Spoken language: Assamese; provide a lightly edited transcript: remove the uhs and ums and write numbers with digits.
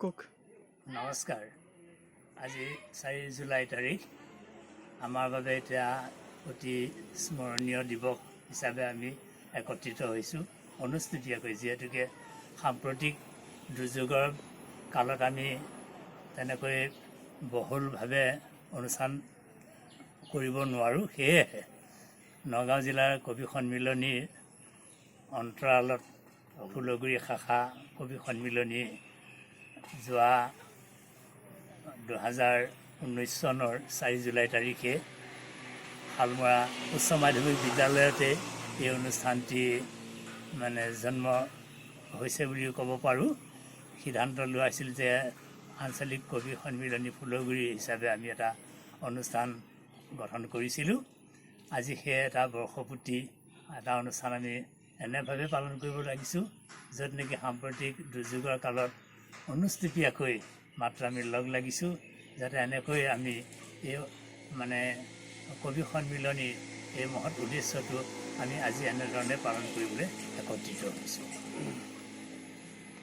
কওক। নমস্কাৰ। আজি 4 জুলাই তাৰিখ আমাৰ বাবে এতিয়া অতি স্মৰণীয় দিৱস হিচাপে আমি একত্ৰিত হৈছোঁ অনুষ্ঠিতীয়াকৈ, যিহেতুকে সাম্প্ৰতিক দুৰ্যোগৰ কালত আমি তেনেকৈ বহুলভাৱে অনুষ্ঠান কৰিব নোৱাৰোঁ। সেয়েহে নগাঁও জিলাৰ কবি সন্মিলনীৰ অন্তৰালত ফুলগুৰি শাখা কবি সন্মিলনী যোৱা 2019 চনৰ 4 জুলাই তাৰিখে শালমৰা উচ্চ মাধ্যমিক বিদ্যালয়তে এই অনুষ্ঠানটি মানে জন্ম হৈছে বুলি ক'ব পাৰোঁ। সিদ্ধান্ত লোৱা হৈছিল যে আঞ্চলিক কবি সন্মিলনী ফুলগুৰি হিচাপে আমি এটা অনুষ্ঠান গঠন কৰিছিলোঁ। আজি সেই এটা বৰ্ষপূৰ্তি এটা অনুষ্ঠান আমি এনেভাৱে পালন কৰিব লাগিছোঁ, য'ত নেকি সাম্প্ৰতিক দুৰ্যোগৰ কালত অনুষ্টুপীয়াকৈ মাত্ৰ আমি লগ লাগিছোঁ, যাতে এনেকৈ আমি এই মানে কবি সন্মিলনীৰ এই মহৎ উদ্দেশ্যটো আমি আজি এনেধৰণে পালন কৰিবলৈ একত্ৰিত হৈছোঁ।